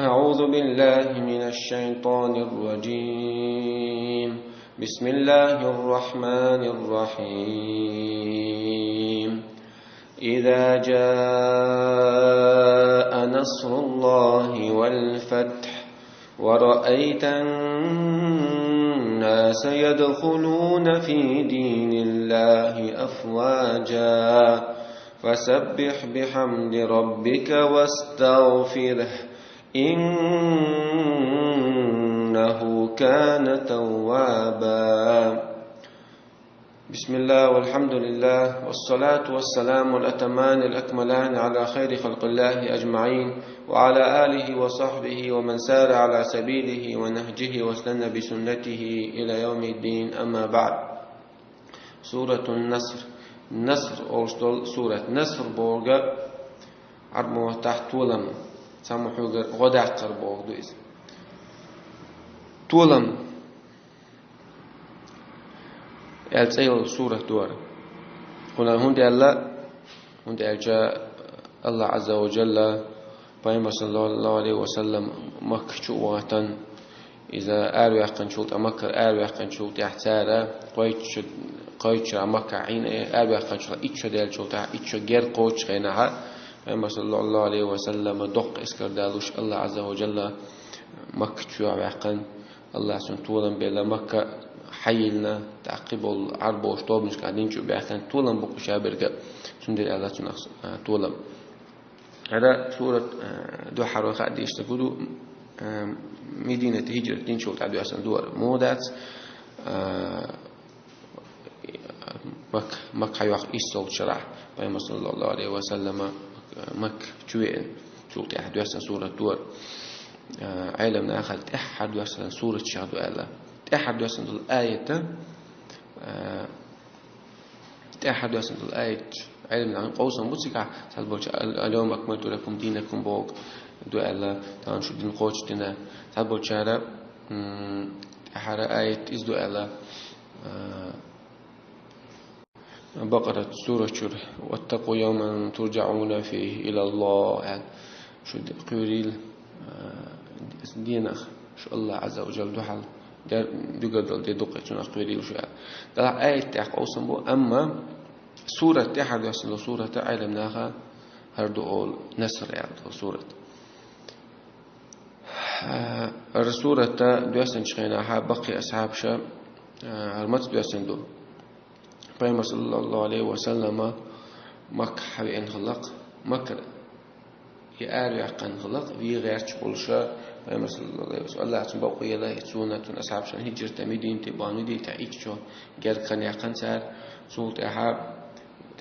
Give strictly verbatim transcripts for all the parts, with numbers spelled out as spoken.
أعوذ بالله من الشيطان الرجيم. بسم الله الرحمن الرحيم. إذا جاء نصر الله والفتح ورأيت الناس يدخلون في دين الله أفواجا فسبح بحمد ربك واستغفره إنه كان توابا. بسم الله والحمد لله والصلاة والسلام الأتمان الأكملان على خير خلق الله أجمعين وعلى آله وصحبه ومن سار على سبيله ونهجه واستنى بسنته إلى يوم الدين، أما بعد. سورة النصر. Наср олуш долу сурат. Наср бохург Ӏарбойн маттахь толам. Цхьаммо хьоьгара гӀо даккхар бохург ду иза. Толам аьлла цӀе йолу сурат ду хӀара. ХӀунда, хӀунда аьлла, хӀунда аьлча Аллах Азза ва Джалла Пайхамар саллаллаху алейхи ва саллам Макка чу а ватан, иза араваьккхинчул тӀе-, Маккара араваьккхинчул тӀехь цара кхойтта шо, кхойтта шо Макка Ӏийна, араваьккхинчул итт шо даьллачул тӀехь, итт шо герга кхочучу хенахь, Пайхамар саллаллаху алейхи ва саллама доккха эскар далуш Аллах Азза ва Джалла Макка чу а ваьккхина, Аллах цунна толам белла, Макка хьайиллина, тӀаккха болу Ӏарбош тобанашка дин чу баьхкина, толам бу кху шаберга, цундела Аллах цунах, а, толам. ХӀара сурат, а, дуьххьара хаа дийшна гу ду, а, Мединате хӀиджрат динчул тӀаьхьа доьссина ду хӀара. Муха дац, а, Мак-, Макка хьайоккху иссалгӀачу шарахь, Пайхамар саллаллаху алейхи ва саллама Макка чу веана, цул тӀаьхьа доьссина сурат ду хӀара. А, Ӏелам нахала тӀаьххьара доьссина суратех ду аьлла. ТӀаьххьара доьссина долу аята, а, тӀаьххьара доьссина долу аят Ӏелам нахана къовсам бу цигахь, цхьаболчара «Ал-, اليوم أكملت لكم دينكم» бохург ду аьлла, тахана шу дин кхочушдина. Цхьаболчара, м, тӀаьххьара аят иза ду аьлла. А, Бакъарат сурат чуьра: «واتقوا يوما ترجعون فيه إلى الله», аьлла. Шу д-, кхоьрийла, а, динах, шу Аллах Азза ва Джалла дуьхьал дер-, дуьгар долу де дукха, цунах кхоьрийла шу аьлла. Делахь аят тӀехь къовсам бу, амма сурат тӀаьхьара доьссина долу сурат Ӏелам наха хӀара ду олу, Наср аьлла долу сурат. ХӀара сурат доьссинчу хенахь баккхий асхьабаша, а, хӀара маца доьссина ду. Пайхамар саллаллаху алейхи ва саллама Макка хьавеана хиллакх, Маккара и араваьккхина хиллакх, вен гӀерташ болуша, Пайхамар саллаллаху алейхи ва саллам, Аллах цунна бакъо елла, и цунна, цунна асхьабашна хӀиджрат дан Мединате бахна, Мединатехь итт шо герга хан яьккхина цара, цул тӀаьхьа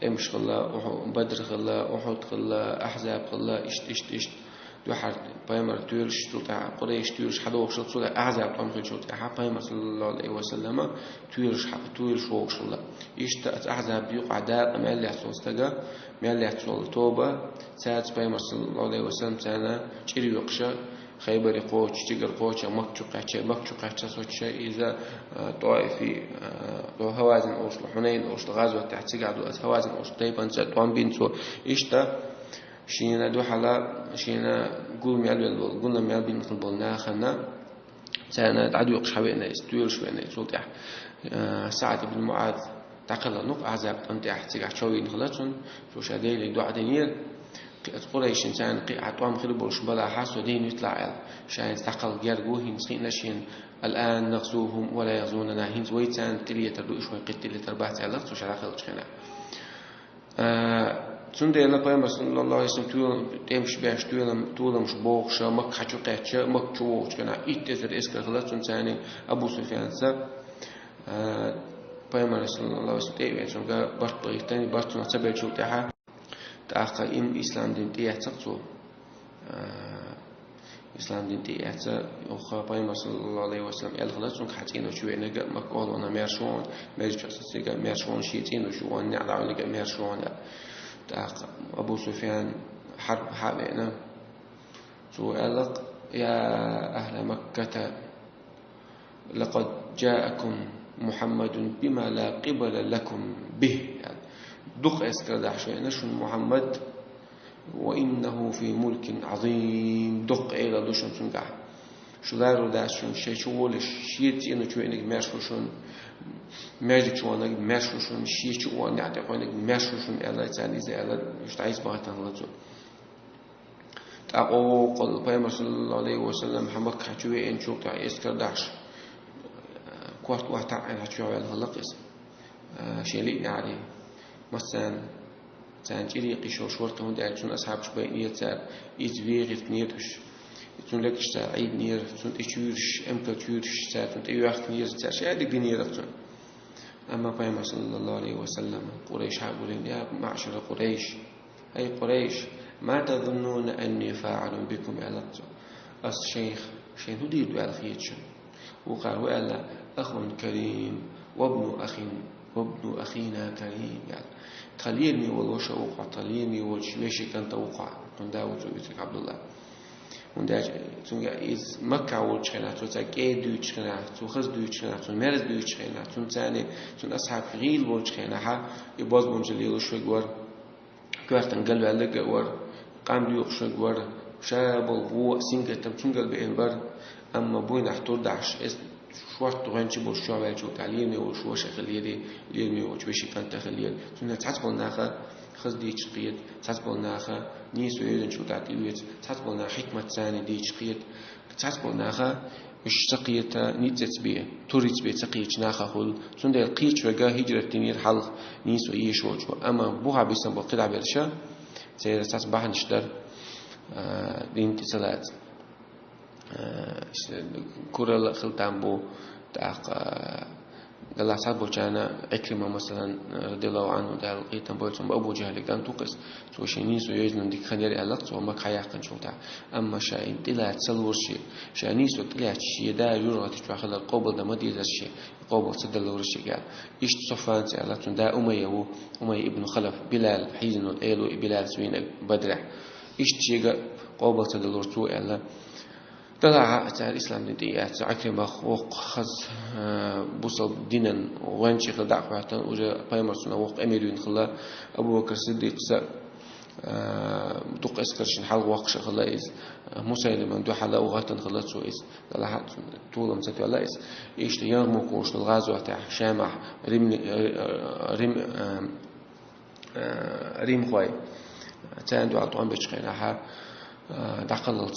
тӀемаш хилла, Уху-, Бадр хилла, Ухуд хилла, Ахьзаб хилла, иштта, иштта, иштта. Дуьххьара Пайхамар тоьлуш, цул тӀаьхьа Къурайш тоьлуш хьадогӀуш, цул тӀаьхьа Ахьзаб тӀом хилчул тӀаьхьа Пайхамар саллаллаху алейхи ва саллама тоьлуш хьа-, тоьлуш вогӀуш хилла. Иштта оцу Ахьзаб юкъахь дакъа мел лаьцна волу стага, мел лаьцна волу тоба, цаьрца Пайхамар саллаллаху алейхи ва саллам царна чӀир йоькхуша, Хайбаре кхочуш, цигара кхочуш, Макка чу кхаьчча, Макка чу кхаьчча соцуша иза, а, ТӀоифе, а, Хавазин олуш, Хьунайн олуш, гӀазот тӀехь цигахь ду, оцу Хавазин олуш тайпанца тӀом бина цо. Иштта шена дуьхьала, шена гул мел велла болу, гуна мел бина хилла болу нахана, царна дӀадоькхуш хьавеана иза, тоьлуш веана иза, цул тӀаьхьа, а, СаӀд ибн МуӀаз дӀакхелхина-кх Ахьзаб тӀом тӀехь, цигахь чов йина хилла цунна, цо ша Деле доӀа динера, кхин оцу Къурайшин царна кхин а тӀом хир болуш балахь, со дийна виталахь аьлла. Ша хӀинца дӀакхалха герга ву, хӀинца кхиъна шена: «الآن نغزوهم ولا يغزوننا», хӀинца вай царна тӀелетар ду, уьш вайн кхин тӀелетар бац аьлла-кх цо ша дӀакхелхинчу хенахь. А, цундела Пайхамар саллаллаху алейхи ва саллам тоьла-, тӀемаш беш, тоьлам-, толамаш бохуша, Макка хьа чу кхаьчча, Макка чу вогӀучу хенахь итт эзар эскар хилла цунна царна Абу Суфьянца, а, Пайхамар саллаллаху алейхи ва саллам тӀе а веана, цуьнга барт бахийтина, барт цунах ца беллачул тӀаьхьа, тӀаккха и ислам дин тӀеэцна-кх цо. А, ислам дин тӀеэцна, юха Пайхамар саллаллаху алейхи ва саллам аьлла хилла цуьнга: «Хьан цӀийношка веанарг а Макка охӀланах маьрша ву хьуна, маьждиг чу сацарг а маьрша ву хьуна, шен цӀийношка вон неӀ дӀавелларг а маьрша ву хьуна», аьлла. ТӀаккха Абу Суфьян хьарб хьа а веана, цо аьлла-кх: «يا أهل مكة، لقد جاءكم محمد بما لا قبل لكم به», аьлла. Дукха эскар дахьаш веана шуна Мухьаммад, وإنه في ملك عظيم. Доккха Ӏедал ду шуна цуьнгахь. Шу ларо дац шуна, шен чу волуш, шен цӀено чу веанарг маьрша ву шуна, маьждиг чу веанарг маьрша ву шуна, шен чу веана неӀ тӀе кхоьллинарг маьрша ву шуна», — аьлла, царна иза аьлла, уьш дӀайса бахийтина хилла цо. ТӀаккха воккхал пайхамар, саллаллаху Ӏалайхи ва саллам, хьан Макка чу веанчул тӀаьхьа эскар дахьаш, корта охьатаӀийна хьан чу ваьлла хилла-кх иза, шен лиънехьара. Массарна царна чӀир йийкхийша йолуш вара-кх, хӀунда аьлча цуьнан асхьабаш байинера цара, иза вехийтинера уьш. Цуьнан легаш цара Ӏийдинера, цунна тӀе чуьйраш, эмкал чуьйраш, цара цунна тӀе йоьхкинера, цара шаьш дерг динера-кх цунна. Амма пайхамар, саллаллаху Ӏалайхи ва саллам, Къурайш хьа а гулйина: «يا معشر قريش, хӀай Къурайш, ما تظنون أني فاعل بكم», — аьлла-кх цо. «Ас шайх, шайна хӀун дийр ду аьлла хета шуна? Вукхара ву аьлла: أخ كريم وابن أخ، وابن أخينا كريم», — аьлла. Тхан лераме волу ваша ву-кх хьо, тхан лераме волчу вешин кӀант а ву-кх хьо, тхан да ву цо вуьйцург Ӏабдулла. ХӀунда аьлча цуьнга иза Макка волчу хенахь, цо цаьрга кӀеда дуьйцучу хенахь, цо хаза дуьйцучу хенахь, цо мерза дуьйцучу хенахь, цунна царна, цуьнан асхьабашка гӀийла волчу хенахь, и бозбунчалла лелош верг вара. Коьртана галваьлларг а вара, къам доькъуш верг вара, ша болу вон а, сингаттам цуьнгара беана бара, амма буйнахь тур дахьаш, иза шортта гӀоьнча болуш чохь ваьллачул тӀаьхьа лераме волуш ваша хиллера, лераме волчу вешин кӀант а хиллера. Цуьнан цхьацца болу наха хаза дийцича кхета, цхьацца болу наха нийсо йоьзначул тӀаьхьа тӀеоьцу, цхьацца болу наха хьикмат царна дийцича кхета, цхьацца болу наха уьш ца кхета, ницкъ ца бе, тур ца бе ца кхетачу наха хуьлу. Цундела кхеташ верг хӀижрат динера хьалха нийсо езаш волчо. Амма бухахь бисина болу кхидӀа берш, церан цхьацца бахьанаш дара, а, дин тӀе ца лаца. А, куралла а хила там бу, тӀаккха, а, делахь цхьаболчарна, Ӏикрима, масалан, радияллаху Ӏанху, Дала къинхетам бойла цунна, Абу ЖахӀлан кӀант ву-кх иза. Цо шен нийсо йоьзна дика хан яра аьлла-кх цо Макка хьаяьккхинчул тӀаьхьа. Амма ша и тӀелаца ца лора шен, ша нийсо тӀелаьцча шен да юьртахь чохь хилар къобалдан ма дезара шен, къобал ца далора шега аьлла. Иштта Софванца аьлла, цуьнан да Умайя ву, Умайя ибн Халаф, Билал хьийзина волу эла ву и, Билалца вийнарг Бадрехь. Иштта шега къобал ца далора цо аьлла. Делахь а цара ислам дин тӀе а эцна, Ӏикримах воккха хаза, а, бусалба динан гӀоьнчий хилла дӀа а хӀоьттина, уже пайхамар цунах воккха эмир вина хилла, Абу Бакр Сиддикъца, а, дукха эскаршна хьалха воккхуш а хилла иза, Мусайлиман дуьхьал а гӀоьттина хилла цо иза, делахь а цунна толам ца тоьлла иза. Иштта Ярмук олуш долу гӀазотехь, Шамахь, Рим, а, Рим, а, а, римхой, царна дуьхьал тӀом бечу хенахь, а, дӀакхаллалц,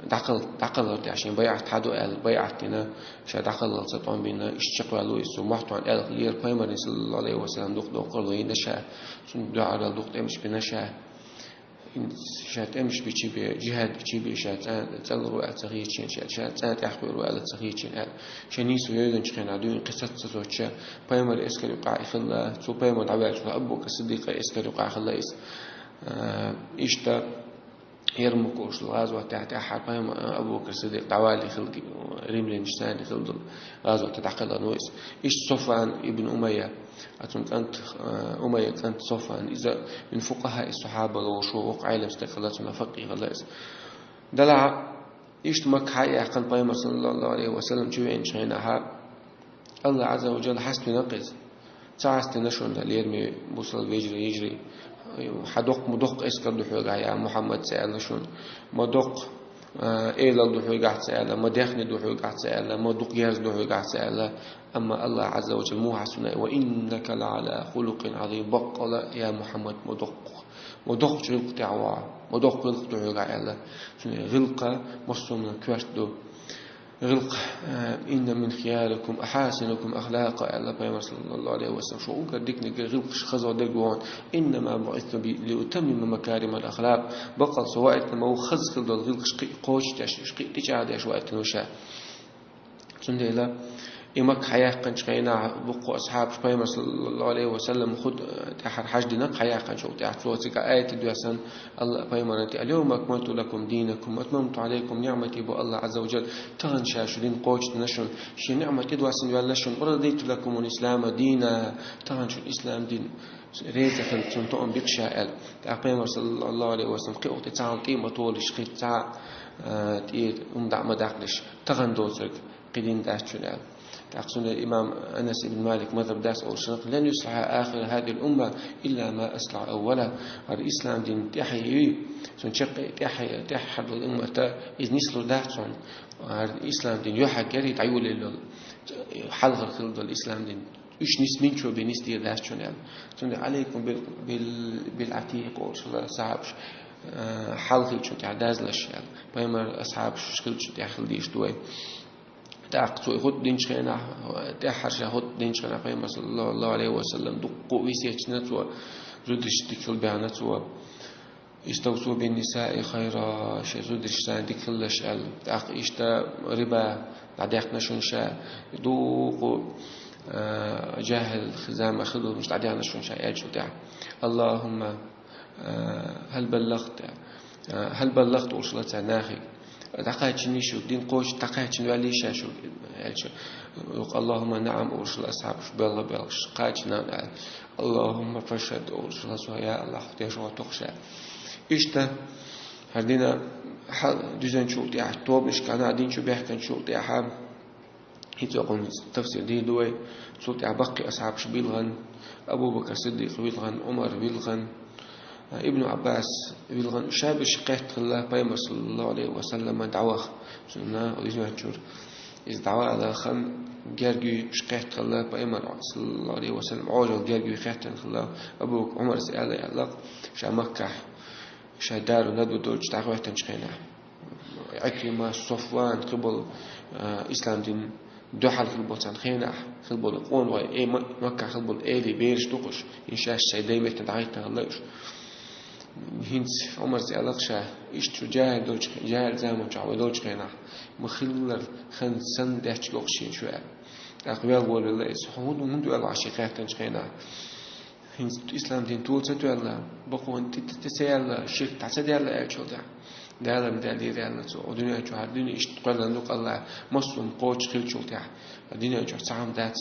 дӀакхал-, дӀакхаллалц тӀехь шен байӀат хьан ду аьлла, байӀат дина, ша дӀакхаллалц тӀом бина, иштта чекхваьлла ву иза. Цо мохь тоьхна аьлла хиллера пайхамарна, саллаллаху Ӏалайхи ва саллам, дукха доккхур ву йина ша, цунна дуьхьал дукха тӀемаш бина ша. Ша тӀемаш бичи бе, жихӀад бичи бе, ша цӀа-, цӀанлур ву аьлла ца хетачийн, ша, ша цӀа тӀехь кхуьур ву аьлла ца хетачийн аьлла. Шен нийсо йоьзначу хенахь дуьйна кхин саца ца зоцча, пайхамар эскар юкъахь и хилла, цо пайхамар дӀаваьллачул Абу Бакр Сиддикъа эскар юкъахь хилла иза. А, иштта Ярмук олуш долу гӀазотехь тӀаьххьара пайхамар, Абу Бакр Сиддикъ дӀавалале хилла римлянаш царна хилла долу гӀазотехь дӀакхаллалц иза. Иштта Софван ибн Умайя, а цуьнан кӀант, а, Умайя кӀант Софван, иза мин фукъахӀаи ссахьаба олуш ву, воккха Ӏелам стаг хилла, цунах факъихӀ хилла иза. Делахь а, иштта Макка хьа а яьккхина, пайхамар, саллаллаху Ӏалайхи ва саллам, чу веанчу хенахь, Аллах Ӏазза ва Джалла хьаставина-кх иза. Ца хьаставина шуна, лераме бусалба вежарий, йижарий, хьан доккха, ма доккха эскар ду хьоьгахь, я Мухьаммад, ца аьлла шуна, ма доккха, а, элал ду хьоьгахь, ца аьлла, ма даьхни ду хьоьгахь, ца аьлла, ма дукха герз ду хьоьгахь, ца аьлла. Амма Аллах Ӏазза ва Джалла муха хьаставина: «Ва иннака ла Ӏала хулукъин Ӏазим», баккъала, я Мухьаммад, ма доккха, ма доккхачу гӀиллакх тӀехь ву хьо, ма доккха гӀиллакх ду хьоьгахь, аьлла. Цуьнан гӀиллакх массо а хӀуманан коьрта ду. ГӀиллакх, э, «Инна мин хиярикум ахьасинукум ахлакъа», аьлла пайхамар, саллаллаху Ӏалайхи ва саллам, шун уггар диканиг гӀиллакхаш хаза дерг вон. «Иннама буъисту би-, лиутаммима макаримал ахлакъ». Баккъал со ваийтина ма ву хаза хила долу гӀиллакхаш кхин а кхочушдеш, уьш кхин а тӀечӀагӀдеш ваийтина ву ша. Цундела и Макка хьаяьккхинчу хенахь дуккха асхьабаш пайхамар, саллаллаху Ӏалайхи ва саллам, худ-, э, тӀаьхьара хьаждина хьаяьккхинчул тӀаьхьа, цо цига аят доьссина, Алла пайхамарна тӀе: «Аль-йовма акмалту лакум динакум ва атмамту Ӏалайкум ниӀмати», бо Алла Ӏазза ва Джалла, тахана ша шун дин кхочушдина шуна, шен ниӀмат тӀедоссина ваьлла шуна, ва радайту лакумул ислама дина, тахана шуна ислам дин реза хилла, цунна тоам бина ша аьлла. ТӀаккха пайхамар, саллаллаху Ӏалайхи ва саллам, кхин а укх тӀе цхьа хӀума тӀе ма толуш, кхин цхьа, а, тӀе хӀума дӀа ма даккхалаш, тахана доцург кхин дин дац шуна аьлла. ТӀаккха цундела имам Анас ибн Малик мазхаб дац олуш: «لن يصلح آخر هذه الأمة إلا ما أصلح أولها». ХӀара ислам дин тӀаьхье юй, цуьнан чаккхе тӀаьхье, тӀаьххьара долу уммата иза нислур дац цунна. ХӀара ислам дин юьхьӀаьржа дӀайолаелла йолу, хьалхара хилла долу ислам дин. Уьш нисбинчо бен нисдийр дац шуна аьлла. Цундела عليكم بال-, بال-, بالعتيق олуш хилла асхьабаш, а, хьалха хиллачунна тӀехь дазлаш аьлла. Пайхамар асхьабаш хиллачунна тӀехь хила дезаш ду вай. ТӀаккха цо и хӀутту динчу хенахь, тӀаьххьара ша хӀутту динчу хенахь Пайхамар, саллаллаху Ӏалайхи ва саллам, дуккха а весеташ дина цо, зударшца дика хила баьхна цо. «استوصوا بالنساء خيرا», шайн зударшца дика хилалаш аьлла. ТӀаккха иштта риба дӀадаьккхина шуна ша, дуккха, а, жахӀил заман хилла долуш дӀадаьккхина шуна ша аьллачул тӀаьхьа. «اللهم, а, هل بلغت, а, هل بلغت» олуш хилла цара нахе. «ДӀакхаьчний шу, дин кхочуш дӀакхаьчна ваьллий ша шу?» аьлча, юха «اللهم نعم» олуш хилла асхьабаш, белла белхаш, «кхаьчна» аьлла. «اللهم فاشهد» олуш хилла цо, я АллахӀ, деш ван тоху ша. Иштта, хӀара дина хьал дуьзначул тӀаьхьа, тобанаш кхана динчу баьхкинчул тӀаьхьа, хӀинца окхунна тафсир дийр ду вай, цул тӀаьхьа баккхий асхьабаш билгӀан, Абу Бакр Сиддикъ вилгӀан, Ӏумар вилгӀан, Ибн Ӏаббас вилгӀан, уьш шаберш кхетта хилла Пайхамар, саллаллаху Ӏалайхи ва саллама, дӀаваха. Цунна дуьзначуьра иза дӀавала хан герга юй уьш кхетта хилла Пайхамар, саллаллаху Ӏалайхи ва саллам, Ӏожалла герга юй кхетта хилла. Абу Бакр, Ӏумарс аьлла, аьлла, ша Маккахь, ша Дару Надва долчу дӀахӀоьттинчу хенахь. Ӏикрима, Софван, кхин болу, а, ислам дин дуьхьал хилла болу царна хенахь, хилла болу къонахой, э, Ма-, Маккахь хилла болу элий бераш ду-кх уьш, хӀинца шаьш шайн дайн меттана дӀахӀиттина хилла уьш. ХӀинца Ӏумарс аьлла-кх ша, иштта шу жахӀил долчу, жахӀил заман чохь вай долчу хенахь, ма хиллара хан санна детташ ло-кх шена шу аьлла. ТӀаккха вел волавелла иза, хьо хӀунда, хӀунда оьлла ахь шен кхеттанчу хенахь? ХӀинца ислам дин тола ца тоьлла, бакъонан тӀе, тӀе, тӀе ца яьлла, ширк дӀа ца даьлла аьллачул тӀаьхьа, Дала ма даьллера аьлла цо, оцу дуьнен чохь, хӀара дуьне иштта кхоьллина ду-кх АллахӀа, массо а кхочуш хиллачул тӀаьхьа, хӀара дуьнен чохь цхьа хӀума дац,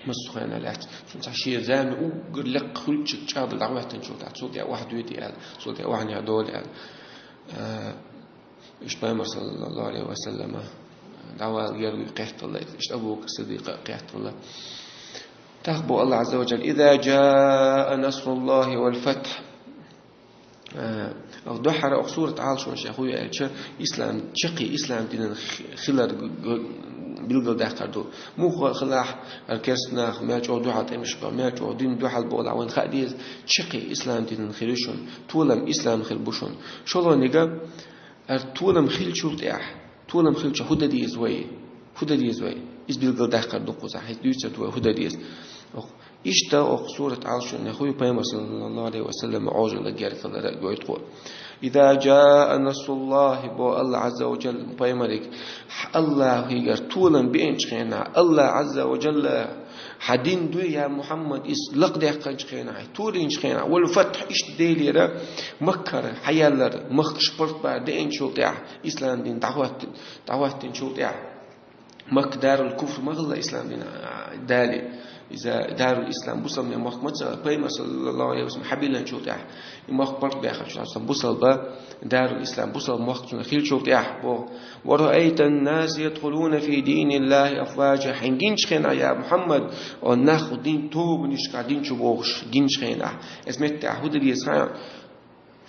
массо а хенахь лаьцна. Цунна цхьа шен зама уггар лекха хуьлучу чӀагӀбала дӀахӀоьттинчул тӀаьхьа, цул тӀаьхьа охьадоьду аьлла, цул тӀаьхьа охьанехьа долу аьлла. Э, иштта Пайхамар, саллаллаху Ӏалайхи ва саллама, дӀавала герга юй кхетта хилла, иштта Абу Бакр Сиддикъа кхетта хилла. ТӀаккха боху АллахӀа Ӏазза ва Джалла: «إذا جاء نصر الله والفتح». Э, дуьххьара окху сурат Ӏалашонаш хӀун ю аьлча, ислам, чаккхе ислам динан хи-, хилар г-, г-, билгалдаккхар ду. Муха хилахь, хӀара керста нах мел чӀогӀа дуьхьал тӀемаш бан, мел чӀогӀа дин дуьхьал боху, вайна хаа деза, чаккхе ислам динан хир ю шуна, толам ислам хир бу шуна. ШолгӀаниг, хӀара толам хиллачул тӀаьхьа, толам хиллача хӀун дан деза вай? ХӀун дан деза вай? Иза билгалдаккхар ду кхузахь, хӀинца дуьйцур ду вай хӀун дан деза. Ох, иштта окху сурат Ӏалашонехь хӀун ю Пайхамар, саллаллаху Ӏалайхи ва саллама, Ӏожалла герга хилар а гойту кхо. «إذا جاء نصر الله», боху АллахӀа Ӏазза ва Джалла Пайхамарга, АллахӀигара толам беанчу хенахь, АллахӀа Ӏазза ва Джалла хьан дин дуй, я Мухьаммад, иза лакхадаьккхинчу хенахь, турийначу хенахь, «والفتح», иштта Делера Маккара хьаяллар, махкаш паргӀатбар деанчул тӀаьхьа, ислам дин дӀахӀотти-, дӀахӀоттинчул тӀаьхьа. Макка дарул куфр ма хилла ислам дин, а, дали. Иза дарул ислам, бусалбанийн мохк ма ца, Пайхамар, саллаллаху Ӏалайхи ва саллам, хьабиллинчул тӀаьхьа, и мохк паргӀатбаьхначул тӀаьхьа, бусалба, дарул ислам, бусалба мохк цунах хиллачул тӀаьхьа боху: «ورأيت الناس يدخلون في دين الله أفواجا». Хьайн гинчу хенахь, я Мухьаммад, о нах дин тобанашкахь дин чу бохуш гинчу хенахь. Иза меттехь хӀун дан деза хаьий?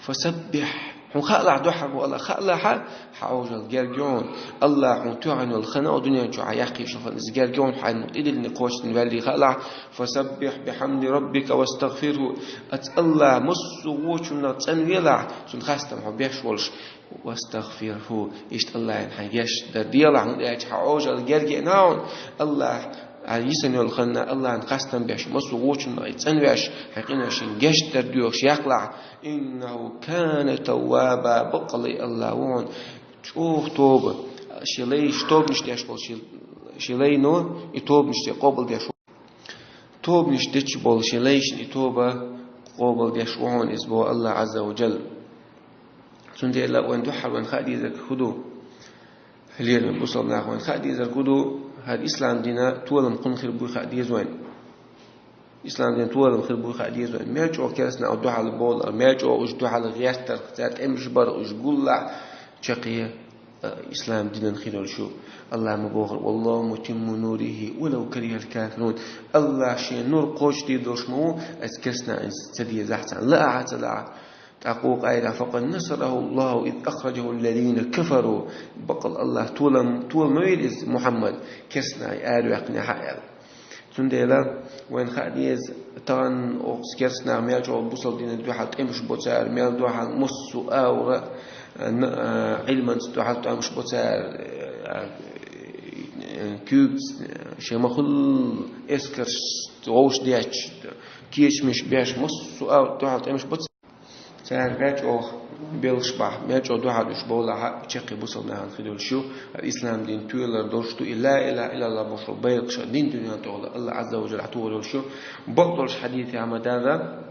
«فسبح». Хьуна хаалахь дуьххьара боху АллахӀа, хаалахь, хьан Ӏожалла герга ю хьуна. АллахӀа хьуна тоьхна йолу хан а, дуьнен чу хьан яккхийчу хана иза герга ю хьуна, хьайн тӀедиллина кхочушдина ваьллий хаалахь. «فسبح بحمد ربك واستغفره». Оцу АллахӀа массо а вочунах цӀанвелахь, цуьнан хастам хьо беш волуш. «واستغفره». Иштта АллахӀана хьайн гечдар делахь, хӀунда аьлча хьан Ӏожалла герга еана хьуна. АллахӀ, хьан йисина йолу ханна АллахӀана хастам беш, массо а вочунах и цӀанвеш, хьайн къиношна гечдар доьхуш яккхалахь. «إنه كان توابا», баккъалла и АллахӀ ву хьуна чӀогӀа тоба, шен лайш тобанаш деш волу шен, шен лайно и тобанаш де къобалдеш ву. Тобанаш дечу болу шен лайшна и тоба къобалдеш ву хьуна иза боху АллахӀа Ӏазза ва Джалла. Цундела вайн дуьххьара вайн хаа дезарг хӀун ду? Лераме бусалба нах, вайн хаа дезарг хӀун ду? ХӀара ислам дина толам кхунна хир буй хаа деза вайн. Ислам дина толам хир буй хаа деза вайн. Мел чӀогӀа керста нах дуьхьал болар, мел чӀогӀа уьш дуьхьал гӀертар, цара тӀемаш бар уьш гуллахь, чаккхе Ислам динан хир йолуш ю. Аллах ма бохура: «Валлаху мутимму нурихи валав карихал кафирун». Аллах шен нур кхочушдийр долуш ма ву, аса керстанаш ца дезахь царна, лаахь а ца лаахь. ТӀаккха вукху аятехь: «Факъад насараху Аллаху из ахраджаху аллазина кафару». Баккъал Аллах толам, тола ма вира иза Мухьаммад, керстанаш араваьккхинехь а аьлла. Цундела вайна хаа деза, тахана оцу керстанаха мел чӀогӀа бусалба динан дуьхьал тӀемаш бо цара, мел дуьхьал массо а агӀора, а, н-, а, Ӏилманца дуьхьал тӀемаш бо цара, а, а, куьйгаца, шайн ма-хуьллу эскарш вовшах детташ, кечамаш беш, массо а агӀора дуьхьал тӀемаш бо цара. Цара мел чӀогӀа белхаш бахь, мел чӀогӀа дуьхьал уьш бовлахь а, чаккхе бусалба нахана хир йолуш ю, ислам дин тоьлар долуш ду, и ла илаха иллаллах бохуш байракхаш а дин дуьнен тӀехула Аллах Азза ва Джалла тухур йолуш ю. Бакъдолуш хьадисехь ма-дарра,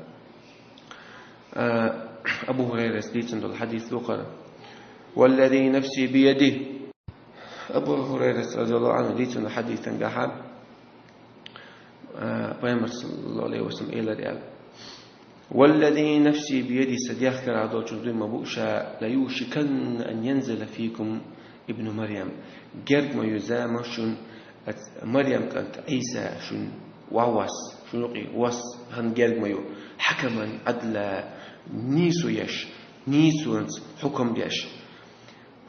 а, Абу Хурайрас дийцина долу хьадис ду-кх хӀара: «Валлази нафси биядихи». Абу Хурайрас, радияллаху Ӏанху, дийцина хьадисангахьа, а, Пайхамар, саллаллаху Ӏалайхи ва саллам, элира аьлла: «Валлази нафси биядихи», сан дегӀ карахь долчун дуй ма бу ша, «ла юшиканна ан янзила фикум ибну Марьям». Герга ма ю заман шуна, ац-, Марьям кӀант Ӏийса шуна охьавосса, шуна юкъе восса хан герга ма ю, «хьакаман Ӏадла», нийсо еш, нийсонца хьукам деш.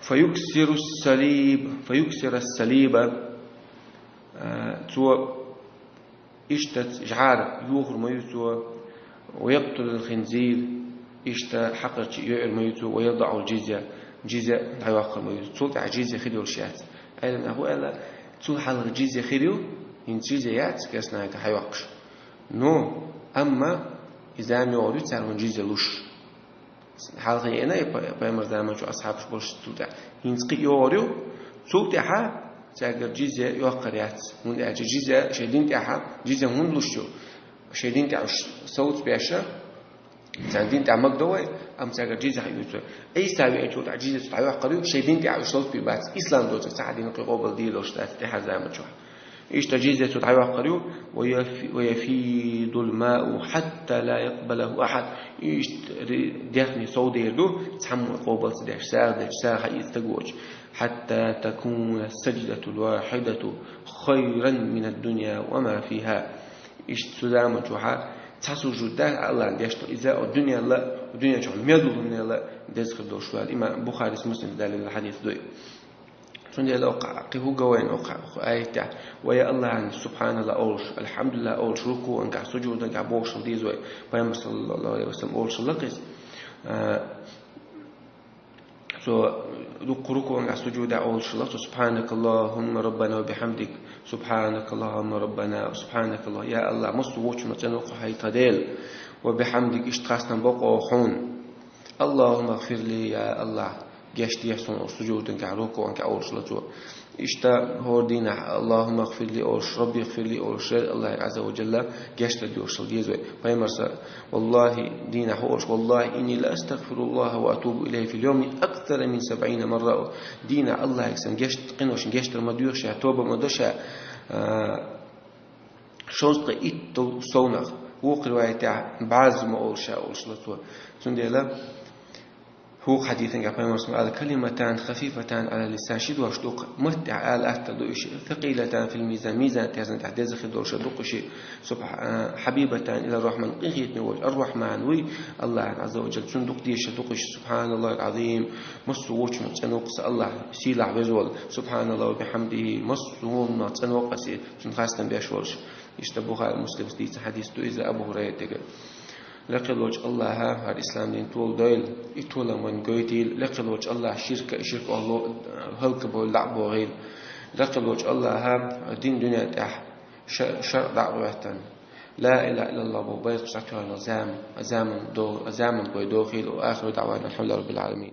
«Фаюксиру салиб, фаюксира салиба». А, цо иштта жӀара йохур ма ю цо, «ва якътулул хинзир», иштта хьакхарчий йойур ма ю цо, «ва ядаӀул джизья», джизья дӀайоккхур ма ю цо. Цул тӀаьхьа джизья хир йолуш яц. Ӏеламнаха аьлла, цул хьалха джизья хир ю, хӀинца джизья яц керстанашка хьайоккхуш. Ну, амма и зама йогӀур ю цара вайн джизья луш. Хьалха еана и пай-, пайхамар заман чу асхьабаш болуш цул тӀаьхьа. ХӀинца кхин а йогӀур ю, цул тӀаьхьа цаьргара джизья йоккхур яц. ХӀунда аьлча джизья шайн дин тӀехь, джизья хӀунда луш ю? Шайн дин тӀехь уьш совца беш, царна дин тӀехь магадо вай, амма цаьргара джизья хьаюьйцур. Ӏийса веачул тӀаьхьа джизья цу дӀайоккхур ю, шайн дин тӀехь уьш совца беш бац. Ислам доцург цхьа а дин кхин къобал дийр долуш дац тӀаьхьара заман чохь. Иштта джизья цу дӀайоккхур ю, «ва яфи-, ва яфидул мау хьатта ла якъбалаху ахьад». Иштта ри-, дехне сов дер ду, цхьаммо къобал ца деш, сагӀа деш, сагӀа хьаийца стаг воцуш. «Хьатта такуна садждатул вахьидату хайран минад дунья ва ма фиха». Иштта цу заман чохь цхьа сужуд дац Аллахьна деш долу, иза а дуьненал а, дуьнен чохь мел долу хӀуманал а деза хир долуш ду аьлла. Имам Бухарис, Муслимс далийна хьадис ду и. Цундела оккха кхин хӀун го вайна оккха аятехь? Вай Аллахьна субхьаналла олуш, алхьамдулилла олуш, рукуъангахь, сужудангахь бохуш хила деза вай. Пайхамар, саллаллаху Ӏалайхи ва саллам, олуш хилла-кх иза. А, цо дукха рукуъангахь, сужудехь олуш хилла, цо: «Субхьанакаллахумма раббана ва бихьамдик, субхьанакаллахумма раббана, субхьанакаллах». Я Аллах, массо а вочунах цӀена ву-кх хьо, хьайца дела. «Ва бихьамдик», иштта хастам бо-кх хьуна. «Аллахумма гъфирли», я Аллах, гечдехьа суна, олуш сужудангахь, рукуъангахь олуш хилла цо. Иштта хӀора дийнахь «Аллахумма гъфирли» олуш, «Рабби гъфирли» олуш, Аллахье Азза ва Джалла гечдар доьхуш хила деза вай. Пайхамарс, валлахи, дийнахь хӀун олуш: «Валлахи, инни ла астагъфируллаха ва атубу илайхи фил йовми аксара мин сабъина марра». Дийнахь Аллахье сан гечд-, къиношна гечдар ма доьху ша, тоба ма до ша, а, шовзткъе итт совнах, вукху риваятехь бӀозза ма олу ша, олуш хилла цо. Цундела хӀокху хьадисангахь пайхамарс ма аьлла: «Калиматан хафифатан Ӏалал лисан», ши дош ду-кх, маттехь ала атталла ду уьш, «сакъилатан фил мизан», мизан терзан тӀехь деза хир долуш ду-кх уьш, субхьа-, а, «хьабибатан илар рахьман», къинхетаме волчу ар-Рахьман вуй, Аллахьна Азза ва Джалла, цунна дукха дезаш ду-кх уьш, субхьаналлахил Ӏазим, массо а вочунах цӀена ву-кх сан Аллах, сийлахь, веза волу, «субхьаналлахи ва бихьамдихи», массо а вочунах цӀена ву-кх аса, цунна хастам беш волуш. Иштта Бухари, Муслимс дийцина хьадис ду иза Абу Хурайратигара. Лакхаллачу Аллаха хӀара ислам дин тола дойла, и толам вайна гойтийла. Лакхаллачу Аллаха ширка, ширк олу хӀаллакбойла, дӀа а бохийла. Лакхаллачу Аллаха дин дуьнен тӀехь ша-, шарӀ дӀа а гӀоьттина, ла илаха иллаллах боху байракх схьатоьхна зама, заман до-, заман бой дохийла. Ва ахиру даъвана алхьамдулиллахи раббил Ӏаламин.